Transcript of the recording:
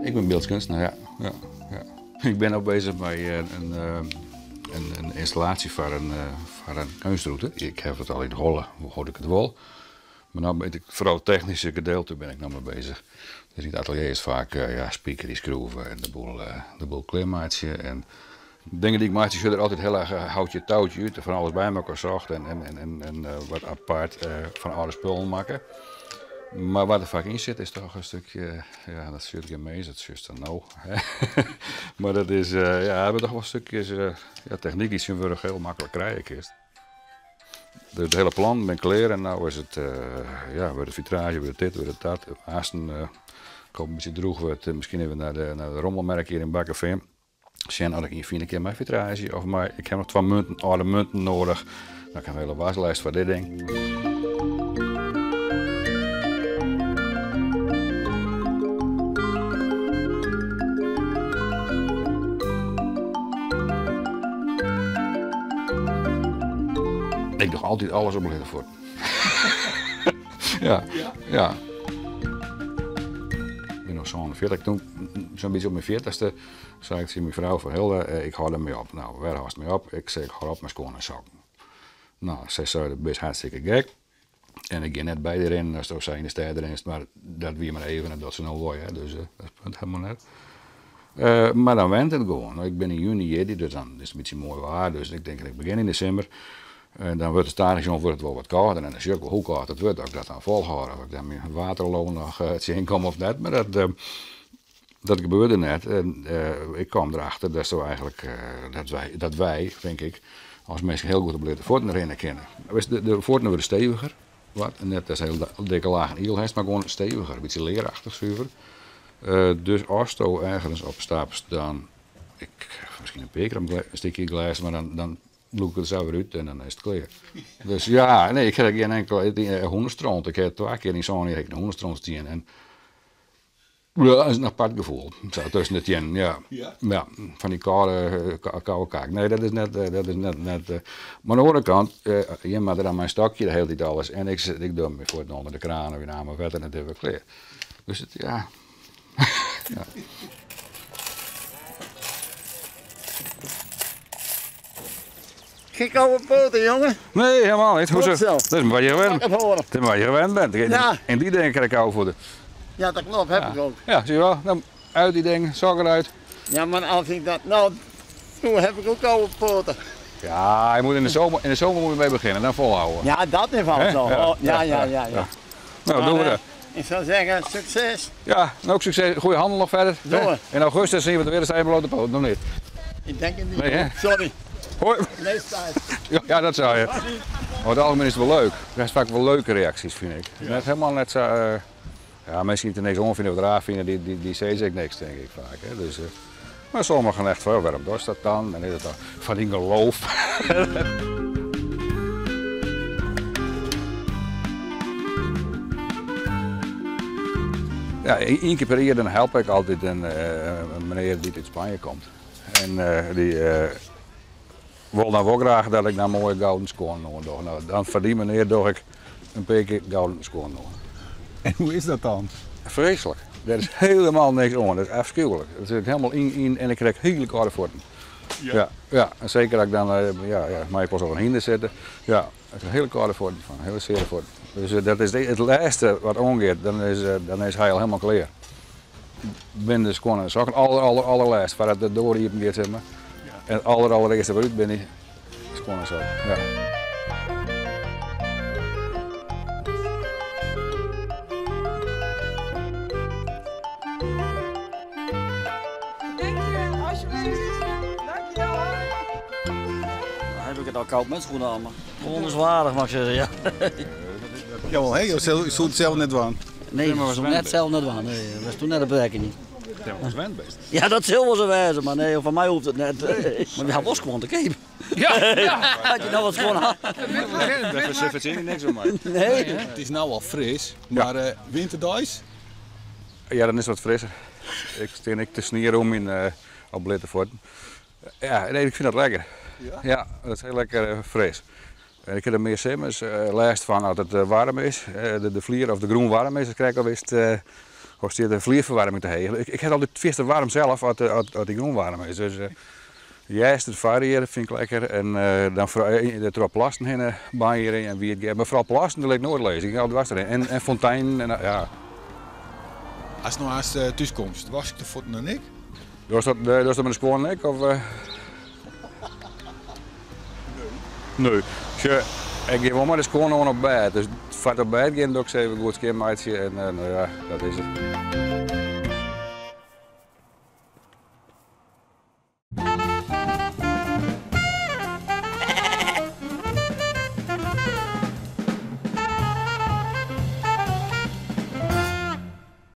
Ik bin byldkeunstner, ja. ja, ja. Ik bin no bezich mei in, in ynstallaasje foar in, foar in keunstrûte. Ik haw it al yn 'e holle, hoe goed ik it wol. Mar no bin ik foaral it technyske gedeelte bin ik no mei bezich. Dus yn it atelier is faak ja, spiker ynskroeve en de boel, de boel klearmeitsje. En dingen dy't ik meitsje sjogge der altyd hiel erch houtje touwtje út. Fan alles by mekoar socht en, en, en, en wat apart fan âlde spullen makke. Mar wat der faak yn sit is toch in stikje, ja, dat sjocht gjin mins, dat sjochst dan no. Mar dat is, ja, toch wol stikjes ja, technyk dy't tsjintwurdich hiel maklik krije kinst. Dus it hiele plan bin klear en no is it, ja, wurdt de fitraazje, wurdt dit, wurdt dat. Aansten ik hoop in bytsje drûch wurdt, miskien even nei de, nei de rommelmerk hjir yn Bakkefean. Sjen oft ik ien fine kin mei fitraazje of mei, ik ha noch twa munten, âlde munten noadich. Dan ik ha in hiele waslist foar dit ding. Ik doch altyd alles op bleate fuotten. Ja, ja. Ik bin no 47, toen sa'n bytsje op myn fjirtichste sei ik tsjin myn frou fan Hilde, ik hâld dermei op. No, wêr hâldst mei op? Ik sei, ik hâld op mei skuon en sokken. No, sy sei, do bist hartstikke gek. En ik gean net by dy rinnen asto sa yn de stêd rinst, mar dat wie mar even en dat se no wol, hear. Dus dat punt helemaal net. Mar dan went it gewoan. Ik bin yn juny jierdei, dus dan is it in bytsje moai waar. Dus ik tink, ik begjin yn de simmer. En dan wurdt it stadichoan wurdt it wol wat kâlder en dan sjoch ik wol hoe kâld it wurdt, of ik dat dan folhâld, of ik dan myn Waterloo noch tsjinkom of net. Mar dat, dat gebeurde net. En ik kaam derachter datsto eigentlik, dat wy, dat wy, tink ik, as minsken hiel goed op bleate fuotten rinne kinne. Witst, de fuotten wurde steviger, wat, net datst hiel dikke lagen iel hast, mar gewoan steviger, in bytsje learachtich suver. Dus asto ergens op stapst, dan, ik ha miskien in pear kear in stikje glês, mar dan lûk ik it der sa wer út en dan is it klear. Dus ja, nee, ik ha gjin enkel hûnestront. Ik ha twa kear yn sân jier ha ik yn hûnestront stien en ja, dat is in apart gefoel. Sa tusken de teannen, ja. Ja, fan dy kâlde, koude kaak. Nee, dat is net, dat is net, net. Mar oan de oare kant, jim moatte dan mei in stokje de hiele tiid alles en ik, ik doch myn fuotten ûnder de kraan of yn in amer wetter en it is wer klear. Dus it, ja. Ja. Geen koude poten, jongen. Nee, helemaal niet. Goed zo. Dat is wat je gewend, Lekker horen. dat is wat je gewend bent. Ja. En die dingen krijg ik koude voeten. Ja, dat klopt, heb ik ook. Ja, zie je wel. Nou, uit die dingen, sokken uit. Ja, maar als ik dat nou doe, heb ik ook koude poten. Ja, je moet in de zomer moet je mee beginnen, dan volhouden. Ja, dat in valt nog. Ja. Oh, ja, ja, ja, ja. Nou, doen we Maar, dat. Ik zou zeggen, succes. Ja, en ook succes. Goede handel nog verder. Doe. In augustus zien we het weer, dan sta je blote poot, nog niet. Ik denk het niet. Nee, hè? Sorry. Hoi. Nee, staat. Ja, ja, dat zou je. Over het algemeen is het wel leuk. Er zijn vaak wel leuke reacties, vind ik. Net helemaal net zo. Ja, mensen die het er niks om vinden of raar vinden, die zeggen ik niks, denk ik vaak. Hè. Dus, maar sommigen gaan echt van, waarom doe je dat dan? En is het dan van die geloof. Ja, één keer per jaar dan help ik altijd een meneer die uit Spanje komt. En die wil dan wel graag dat ik nou mooie gouden schoenen doe. Nou, dan voor die meneer doe ik een paar keer gouden schoenen. En hoe is dat dan? Vreselijk. Er is helemaal niks aan. Dat is afschuwelijk. Dat zit helemaal in en ik krijg hele koude voeten. Ja. Ja, ja. En zeker als ik dan, ja, ja, maar ik was op een hinder zitten. Ja, ik krijg hele koude voeten van, hele zere voeten. Dus dat is het laatste wat omgeeft, dan is hij al helemaal klaar. Ben de schoenen en sokken, aller, aller, allerlaatst, waar het de deur open gaat, zeg maar. En het aller, allereerste waaruit ben ik schoenen en sokken. Ja. Dankjewel, alsjeblieft. Dankjewel. Dan heb ik het al koud met schoenen aan, maar onzwaardig mag ik zeggen, ja. Jawel, hè? Je zult het zelf net waan. Nee, dat is net zelf net waan. Nee, dat is toen net een bewerking niet. Dat was wendbeest. Ja, dat zal wel zo wijzen, maar nee, van mij hoeft het net. Maar we hebben wel gewoon te keep. Ja, ja. Had je nou wat schoon had. Daar verzin je niks om mij. Nee. Het is nou al fris, maar winterdays? Ja, dan is het wat frisser. Ik sta ik te snieren om in op blote voeten. Ja, nee, ik vind dat lekker. Ja? Ja, dat is heel lekker fris. En ik heb er meer simmers last van als het warm is. De vlier of de groen warm is, dan krijg ik alweer Of stiet de flierferwaarming te heech. Ik, ik ha altyd fierste waarm sels as, as, as dy grûn waarm is. Dus hjerst it foarjier fyn ik lekker en dan foaral troch plassen hinne banjerje en wiet gean. Mar foaral plassen, dêr lit ik noait lizzen. Ik gean altyd dwars derhinne. En, en fonteinen en ja. Ast no aanst thús komst, waskst de fuotten dan ek? Dochst dat, dochst dat mei de skuon ek? Of? Nee. Sjoch, ik gean wol mei de skuon oan op bêd. Dus foar it op bêd gean doch ik se even goed skjinmeitsje en nou ja, dat is it.